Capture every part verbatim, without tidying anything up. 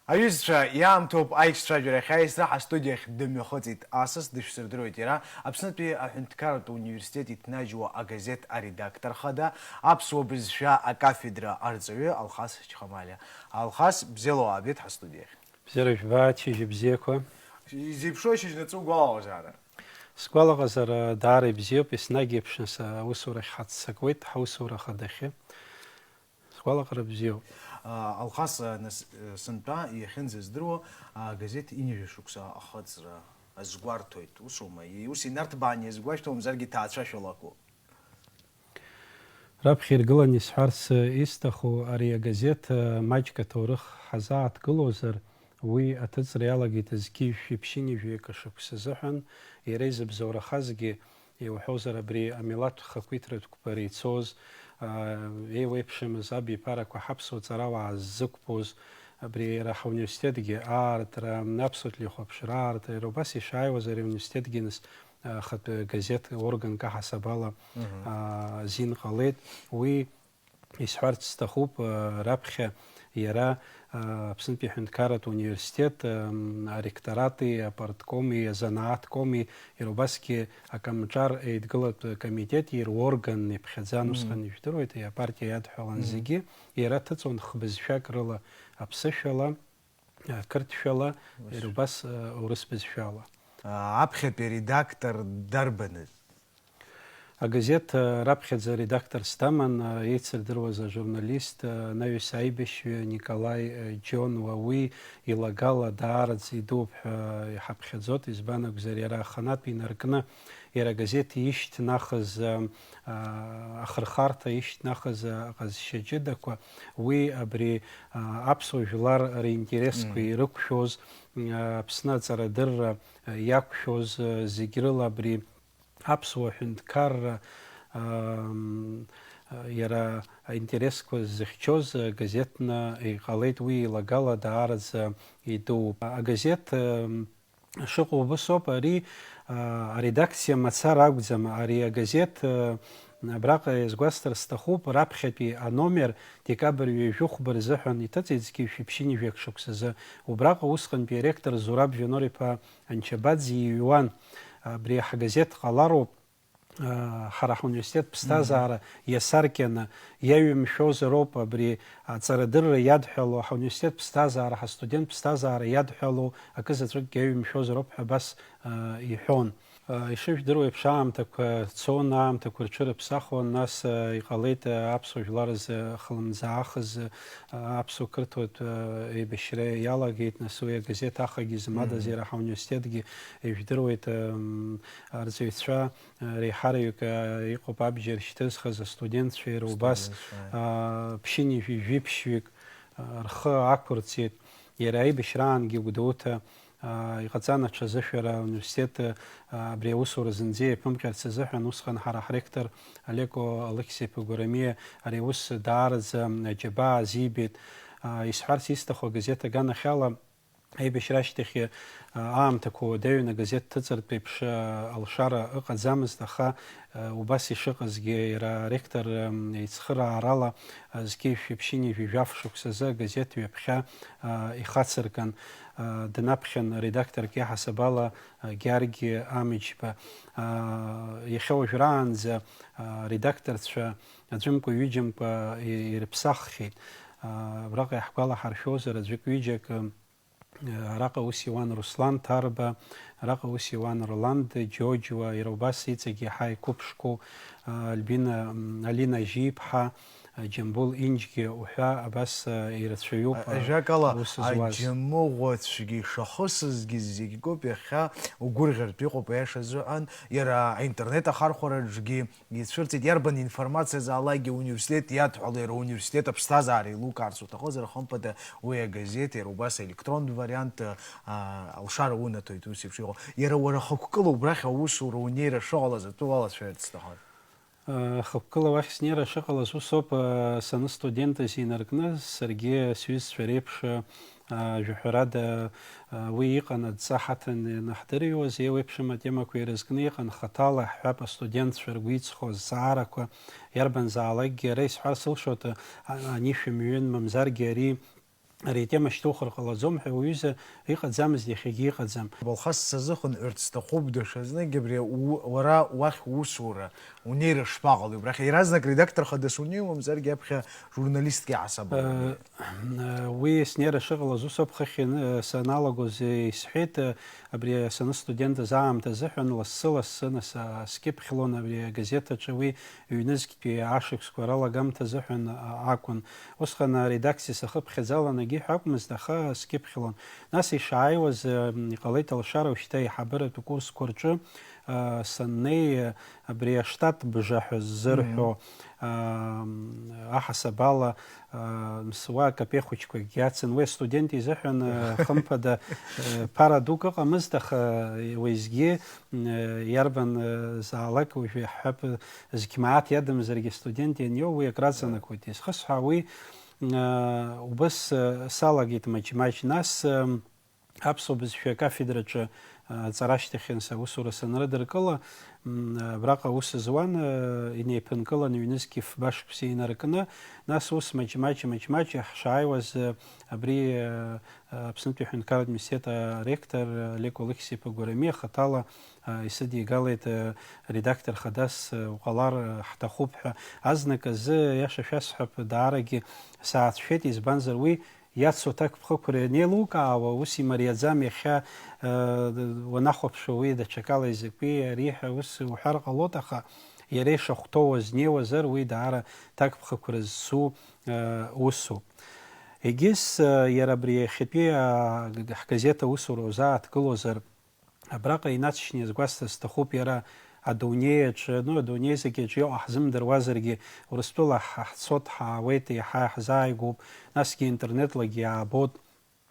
Аҩызцәа, иаамҭоуп аиҿцәажәара ахьаиасра. Ҳастудиахь дымҩахыҵит асас, дышәсырдыруеит иара, Аԥснытәи аҳәынҭқарратә университет иҭнажьуа агазеҭ аредактор хада, аԥсуа бызшәа акафедра арҵаҩы Алхас Чхамалиа. Алхас, бзиала уаабеит ҳастудиахь. Бзиара жәба, чыжьы бзиақәа. Изеиԥшроушь шьыжьнаҵы угәалаҟазаара? Сгәалаҟазаара даара ибзиоуп, еснагь еиԥшны са аусурахь ҳаццакуеит, ҳаусура хадахьы. Сгәалаҟара бзиоуп. А, Алхас, а, нас, э, сынтәа иахьынӡаздыруа, а, агазеҭ Инжәа шықәса ахыҵра азгәарҭоит, усоума? И-, ус инарҭбааны иазгәашәҭо, мамзаргьы ҭаацәашәала акәу? Раԥхьа иргыланы исҳәарц, э, исҭаху, ари агазеҭ, э, маҷк аҭоурых ҳазааҭгылозар, уи аҭыҵра иалагеит зқьи жәшәи ԥшьынҩажәи акы шықәса азыҳәан, иара изыбзоурахазгьы, иуҳәозар, абри амилаҭ хақәиҭратә қәԥара ицоз, аа, еиуеиԥшымыз абиԥарақәа ҳаԥсуа ҵарауаа ззықәԥоз, абри иара ҳауниверситетгьы аартра, аԥсуа телехәаԥшра аартра, иара убас ишааиуаз ари ауниверситетгьы нас, а, ахатә газеҭ органк аҳасабала, Мгм. аа, азин ҟалеит. Уи исҳәарц сҭахуп, а, раԥхьа иара, а, Аԥснытәи аҳәынҭқарратә университет, ам, аректорати, апарткоми, азанааҭкоми, иара убасгьы акомҿар еидгылатә комитети руорган иԥхьаӡан, Мгм. усҟан ижәдыруеит, апартиа иадҳәалан Мгм. зегьы, иара дҭыҵуан хбызшәак рыла аԥсышәала, а, қырҭшәала, Ус. иара убас, а, урыс бызшәала. А, аԥхьатәи аредактор дарбаныз? Агазеҭ, а, раԥхьаӡа редакторс даман, а, еицырдыруаз ажурналист, а, анаҩс аибашьҩы Николаи, а, Џьонуа, уи илагала даараӡа идууп ҳәа иҳаԥхьаӡоит, избан акәзар, иара аханатә инаркны, иара агазеҭ ишьҭнахыз, а, а, ахырхарҭа ишьҭнахыз, а, аҟазшьа ҷыдақәа, уи абри, а, аԥсуа жәлар ринтересқәа Мм. ирықәшәоз, а, Аԥсны аҵарадырра, а, иақәшәоз, а, зегь рыла абри аԥсуа ҳәынҭқарра, ам, а, иара аинтересқәа зыхьчоз, а, газеҭны иҟалеит, уи илагала даараӡа идууп. Агазеҭ, ам, шыҟоу убыс ауп, ари, а, аредакциа мацара акәӡам, ари агазеҭ, а, абраҟа иазгәасҭар сҭахуп, раԥхьатәи аномер декабрь ҩажәи хәба рзыҳәан иҭыҵит зқьи жәшәи ԥшьынҩажәи шықәсазы. Убраҟа усҟантәи аректор Зураб Џьонор-иԥа Анчабаӡе иҩуан. Абри ҳгазеҭ ҟалароуп, а, ҳара ҳуниверситет ԥсҭазаара Мгм. иасаркьаны иаҩымшәозароуп, абри аҵарадырра иадҳәало, ҳауниверситет ԥсҭазаара, ҳастудент ԥсҭазаара иадҳәало акы заҵәыкгьы иаҩымшәозароуп ҳәа абас, а, иҳәон. А, ишыжәдыруа еиԥш, аамҭақәа цон, аамҭақәа рҽырыԥсахуан, нас, а, иҟалеит, а, аԥсуа жәлар рзы хлымӡаахыз, а, аԥсуа-қырҭуатә, а, еибашьра иалагеит, нас уи агазеҭ ахагьы змадаз Мгм. иара ҳауниверситетгьы ижәдыруеит, ам, арҵаҩцәа, а, реиҳараҩык, а, иҟоуп абџьар шьҭызхыз астудентцәа иара убас, Студентцәа. а, ԥшьынҩажәи жәиԥшьҩык, а, рхы ақәырҵеит. Иара аибашьраангьы Гәдоуҭа, а, иҟаҵан аҽазышәара ауниверситет, а, абри аусура зынӡа иаԥымҟьарц азыҳәан усҟан ҳара ҳректор Олеко Алықьса-иԥа Гәарамиа ари аус даараӡа аџьабаа азибеит. А, исҳәарц исҭаху, агазеҭ аганахьала, аибашьра ашьҭахь, а, аамҭақәа уадаҩын, агазеҭ ҭыҵыртә еиԥш, а, алшара ыҟаӡамызт, аха, а, убас ишыҟазгьы, иара аректор, ам, ицхыраарала, а, зқьи жәшәи ԥшьынҩажәи жәаф шықәсазы агазеҭ ҩаԥхьа, а, ихацыркын, а, днаԥхьан редакторк иаҳасабала, а, Георги Амҷба. А, иахьа уажәраанӡа, а, редакторцәа аӡәымкәа-ҩыџьамкәа и-, ирыԥсаххьеит. А, абраҟа иаҳгәалаҳаршәозар, аӡәык-ҩыџьак, ам, Араҟа ус иуан Руслан Ҭарба, араҟа ус иуан Роланд Џьоџьуа, иара убас иҵегь иаҳа иқәыԥшқәоу, а, Альбина, м, Алина Жьиԥҳа, а, Џьамбул Инџьгьы уҳәа абас, а, ирацәаҩуп, а, Ажәакала, аус зуаз. Аџьамыӷәацәгьы ишахысызгьы зегь куп, иахьа угәырӷьартә иҟоуп, аиашазыҳәан, иара аинтернет ахархәараҿгьы ицәырҵит, иарбан информациазаалакгьы ауниверситет иадҳәало, иара ауниверситет аԥсҭазаара еилукаарц уҭахызар, хымԥада, уи агазеҭ, иара убас аелектронтә вариант, а, алшара унаҭоит, ус еиԥш иҟоу. Иара уара хықәкыла убрахь аусура унеира шыҟалаз атәы уалацәажәарц сҭахын. А, хықәкыла уахь снеира шыҟалаз ус ауп, а, саныстудентыз инаркны, саргьы сҩызцәа реиԥш, а, А, жәаҳәарада, а, уи иҟан адҵа ҳаҭаны ианаҳдырҩуаз, еиуеиԥшым атемақәа ирызкны иҟан, хаҭала иаҳҳәап, астудентцәа ргәы иҵхо азҵаарақәа, иарбанзаалакгьы. Ара исҳәар сылшоит, а, ани шәымҩын, мамзаргьы ари ари атема шьҭухыр ҟалаӡом ҳәа уҩыза иҟаӡамызт, иахьагьы иҟаӡам. Балхас сазыхынҳәырц сҭахуп даҽазнык, абри у-, уара уахь уусура унеира шԥаҟалои? Убрахь иаразнак редактор хадас унеиуамзаргьы аԥхьа журналистк иаҳасабала унеир? Уи снеира шыҟалаз ус ауп, хыхь ианы, саналагоз исҳәеит, абри саныстудентыз аамҭа азыҳәан лассы-лассы нас, а, скьыԥхьлон абри агазеҭ аҿы, уи ҩнызқьтәи ашықәсқәа ралагамҭа азыҳәан, а, акәын. Усҟан аредакциа сахыԥхьаӡалан егьи ҳәа акәмызт, аха скьыԥхьлон. Нас ишааиуаз, м, иҟалеит алшара, уажәшьҭа аиҳабыратә курсқәа рҿы, а, саннеи, абри аштат бжа ҳәа ззырҳәо, Мгм. а, аҳасабала, а, мсуа акапеи хәыҷқәакгьы ацын. Уи астудент изыҳәан, а, хымԥада, а, ԥара дук ыҟамызт, аха уеизгьы, м, а, иарбан, а, заалак уажәы иаҳҳәап, зқьмааҭ иадамзаргьы астудент ианиоу, уи акраҵанакуеит. Изхысҳәаауеи, а, убас, а, салагеит маҷ-маҷ. Нас, а, аԥсуа бызшәа акафедраҿы, а, аҵара ашьҭахьын са аусура санрыдыркыла, м, абраҟа аус зуан, а, инеиԥынкылан ҩнызқь фба шықәса инаркны, нас ус маҷ-маҷ, маҷ-маҷ ҳшааиуаз, а, абри, а, а, Аԥснытәи аҳәынҭқарратә университет аректор, а, Леко Алықьса-иԥа Гәырами ахаҭала, а, исыдигалеит, а, редактор хадас, а, уҟалар, а, ҳҭахуп ҳәа. Азнык азы, аиаша шәасҳәап, даарагьы саацәшәеит, избанзар уи иацу аҭакԥхықәра ианеилукаауа, ус имариаӡам, иахьа, э, уанахәаԥшуа уи даҽакала изакәи ари ҳәа ус уҳәар ҟалоит, аха иара ишахәҭоу уазнеиуазар, уи даара ҭакԥхықәра зцу, э, усуп. Егьыс, э, иара абри иахьатәи, а, г-, ҳгазеҭ аусура узааҭгылозар, Абраҟа инаҵшьны иазгәасҭар сҭахуп, иара адунеи аҿы, ну, адунеи зегьы аҿы иҟоу ҳзымдыруазаргьы, Урыстәыла ҳ-, ҳцоит, ҳаауеит, еиҳа иаҳзааигәоуп, насгьы интернетлагьы иаабоит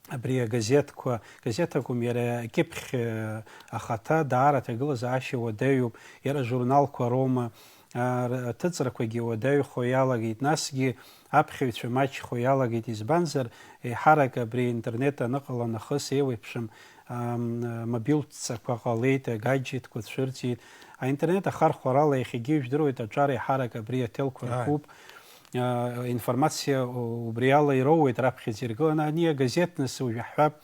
абри агазеҭқәа, газеҭ акәым, иара акьыԥхь, э, ахаҭа даара аҭагылазаашьа уадаҩуп, иара ажурналқәа роума, а, р-, аҭыҵрақәагьы уадаҩхо иалагеит, насгьы аԥхьаҩцәа маҷхо иалагеит, избанзар, еиҳарак абри интернет аныҟала нахыс еиуеиԥшым, ам, мобилтә ҵақәа ҟалеит, агаџьетқәа цәырҵит. Аинтернет ахархәарала иахьагьы ижәдыруеит, аҿар еиҳарак абри аҭелқәа Ааи. ркуп. А, информациа убриала ироуеит раԥхьаӡа иргыланы. Ани агазеҭ нас уажә ҳҳәап,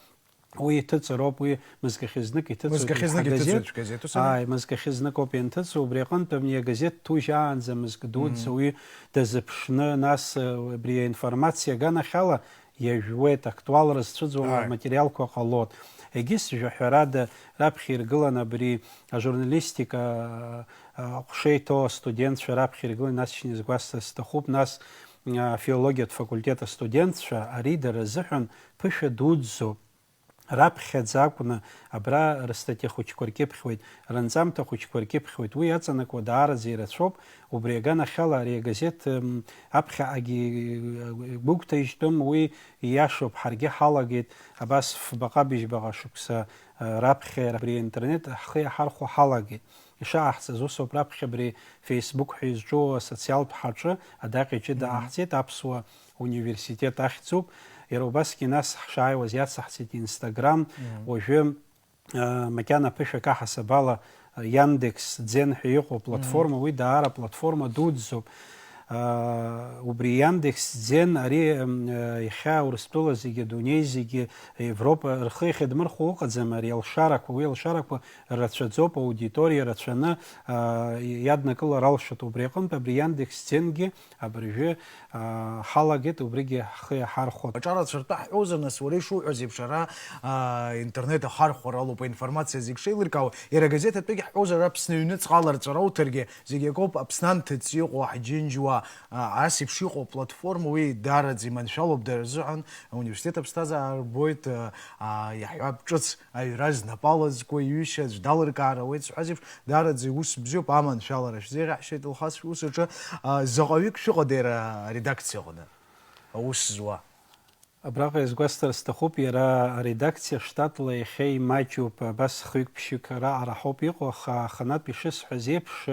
уи иҭыҵроуп, уи мызкахьы знык иҭыҵуеит. Мызкахьы знык Ҳагазеҭ. иҭыҵуеит шәгазеҭ, ус ами? Ааи, мызкахьы знык ауп ианҭыҵуа, убри аҟынтә ани агазеҭ ҭужьаанӡа мызк дуӡӡа Мм. уи дазыԥшны, нас, э, абри аинформациа аганахьала иажәуеит, актуалра зцәыӡуа Ааи. аматериалқәа ҟалоит. Егьыс, жәаҳәарада, раԥхьа иргылан абри ажурналистика, а, а, ҟәша иҭоу астудентцәа раԥхьа иргылан, инаҵшьны изгәасҭар сҭахуп, нас, а, афилологиатә факультет астудентцәа, ари дара рзыҳәан ԥышәа дуӡӡоуп. Раԥхьаӡа акәны абра рыстатиа хәыҷқәа ркьыԥхьуеит, ранҵамҭа хәыҷқәа ркьыԥхьуеит. Уи аҵанакуа даараӡа ирацәоуп, убри аганахьала ари агазеҭ, м, аԥхьаҟагьы, э, гәыгәҭажьтәым, уи ииашоуп, ҳаргьы ҳалагеит, абас фбаҟа-быжьбаҟа шықәса, э, раԥхьа абри аинтернет ҳхы иаҳархәо ҳалагеит. Ишаҟаҳҵаз усоуп, раԥхьа абри Facebook ҳәа изҿу асоциалтә ҳаҿы адаҟьа ҷыда Мгм. аҳҵеит, аԥсуа университет ахьӡуп. Иара убасгьы нас ҳшааиуаз иацаҳҵеит Instagram. Мгм. Уажәы, а, макьана ԥышәак аҳасабала, а, Яндекс Дзен ҳәа иҟоу платформа, Мгм. уи даара платформа дуӡӡоуп. А, убри Яндекс Дзен ари, м, а, иахьа Урыстәыла зегьы, адунеи зегьы, Европа рхы иахьадмырхәо ыҟаӡам ари алшарақәа, уи алшарақәа рацәаӡоуп, аудиториа рацәаны, а, иаднакылар алшоит. Убри аҟынтә абри Яндекс Дзенгьы абыржәы, а, ҳалагеит, убригьы ҳхы иаҳархәоит. Аҿар ацәыртәа ҳҳәозар, нас, уара ишуҳәаз еиԥш, ара, а, интернет ахархәара алоуп, аинформациа зегь шеилыркаауа, иара агазеҭ атәгьы ҳҳәозар, Аԥсны аҩныҵҟала рҵара уҭаргьы, зегь акоуп, Аԥсны анҭыҵ иҟоу, ҳџьынџьуа, а, ас еиԥш иҟоу аплатформа, уи даараӡа иманшәалоуп дара рзыҳәан, ауниверситет аԥсҭазаара рбоит, а, а, иаҳҳәап, ҿыц аҩра знапы алазкуа, иҩышьа аӡә далыркаар ауеит зҳәаз еиԥш, даараӡа иус бзиоуп, аманшәалара шәзеиӷьаҳшьеит, Алхас, шәус аҿы, а, заҟаҩык шәыҟадеи ара аредакциа аҟны аус зуа? Абраҟа иазгәасҭар сҭахуп, иара аредакциа штатла иахьа имаҷуп, абас хҩык-ԥшьҩык раҟара ҳауп иҟоу, аха аханатә ишысҳәаз еиԥш,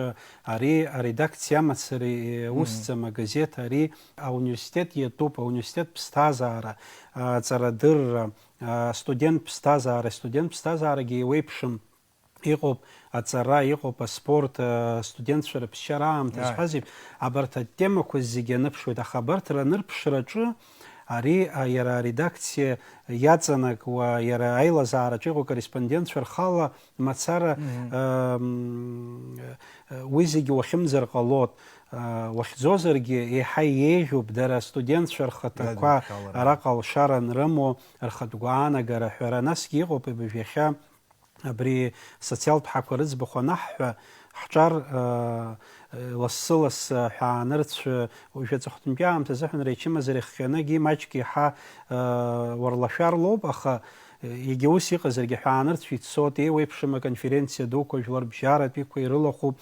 ари аредакциа амацара Мгм. иусӡам агазеҭ, ари ауниверситет иатәуп, ауниверситет ԥсҭазаара, аҵарадырра, астудент ԥсҭазаара, астудент ԥсҭазаарагьы еиуеиԥшым. Иҟоуп аҵара, иҟоуп аспорт, астудентцәа рыԥсшьара аамҭа Ааи. зҳәаз еиԥш, абарҭ атемақәа зегьы аныԥшуеит, аха абарҭ ранырԥшраҿы Ари, а, иара аредакциа иаҵанакуа, иара аилазаараҿы иҟоу акорреспондентцәа рхала мацара, Мгм. ам, уи зегьы уахьымӡар ҟалоит. А, уахьӡозаргьы, еиҳа еиӷьуп дара астудентцәа рхаҭақәа Иадымхалара. араҟа алшара анрымоу, рхатә гәаанагара ҳәара. Насгьы иҟоуп абыржә иахьа абри социалтә ҳақәа рыӡбахә анаҳҳәа, ҳҿар, э, э, лассы-лассы аҳәаанырцә, э, уажәы аҵыхәтәантәи аамҭазы аҳәынра ачымазара ихҟьаны егьи маҷк иаҳа, э, уарлашәарлоуп, аха, э, егьа ус иҟазаргьы аҳәаанырцә ицоит, еиуеиԥшым аконференциа дуқәа, жәларбжьаратәиқәа ирылахәуп,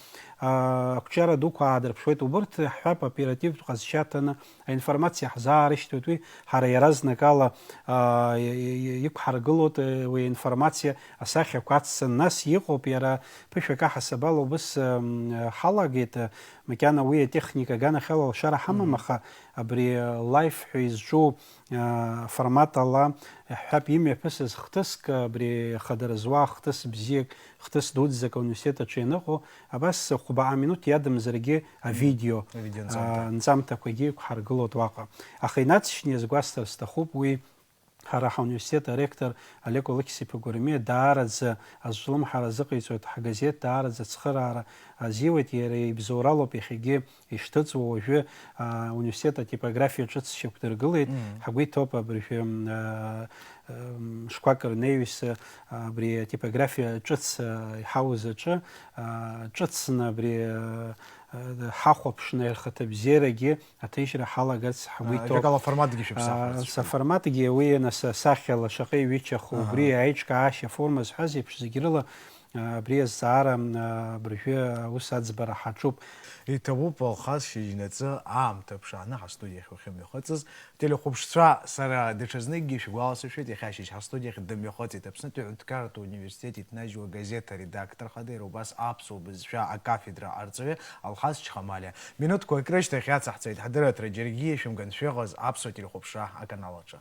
а, ақәҿиара дуқәа аадырԥшуеит, убырҭ ҳҳәап оперативтә ҟазшьа ҭаны, аинформациа ҳзаарышьҭуеит, уи ҳара иаразнакала, аа, и-, и-, иқәҳаргылоит, э, уи аинформациа асахьақәа ацҵаны. Нас иҟоуп иара ԥышәак аҳасабала убыс, м, ҳалагеит, э, макьана уи атехника аганахьала алшара ҳамам, Мгм. аха абри, э, лайф ҳәа изҿу, э, формат ала, ҳҳәап, имҩаԥысыз хҭыск, абри хадара зуа хҭыс бзиак, хҭыс дуӡӡак ауниверситет аҿы ианыҟоу, абас хәба минуҭ иадамзаргьы авидео, Авидео нҵамҭа. аа, нҵамҭақәагьы иқәҳаргылоит уаҟа. Аха инаҵшьны иазгәасҭар сҭахуп уи, ҳара ҳауниверситет аректор Олег Олықьс-иԥа Гәырмиа даараӡа азҿлымҳара азыҟаиҵоит, ҳгазеҭ даараӡа ацхыраара азиуеит, иара ибзоуралоуп иахьагьы ишҭыҵуа. Уажәы, аа, ауниверситет атипографиа ҿыц шьақәдыргылеит, Мм. ҳгәы иҭоуп абыржәы, аа, м, шкәак рнеҩыс, абри атипографиа ҿыц, а, иҳауз аҿы, а, ҿыцны абри, а, а, ҳахәаԥшны рхаҭабзиарагьы аҭыжьра ҳалагарц ҳгәы А, иҭоуп. Ажәакала, аформатгьы шәыԥсахуеит. А, са-, аформатгьы уи, нас, асахьала шаҟа иҩычаху, Аҳа. убри аиҿкаашьа аформа зҳәаз еиԥш зегь рыла, а, абри азҵаара, а, абыржәы аус аӡбара ҳаҿуп. Иҭабуп, Алхас, шьыжьнаҵы аамҭа ԥшааны ҳастудиахь уахьымҩахыҵыз. Телехәаԥшцәа, сара даҽазныкгьы шәгәаласыршәоит, иахьа ашьыжь ҳастудиахь дымҩахыҵит Аԥснытәи аҳәынҭқарратә университет иҭнажьуа газеҭ аредактор хада, иара убас аԥсуа бызшәа акафедра арҵаҩы Алхас Чхамалиа. Минуҭқәак рышьҭахь иацаҳҵоит ҳдырраҭара, џьаргьы ишәымган шәыҟаз аԥсуа телехәаԥшра аканал аҿы.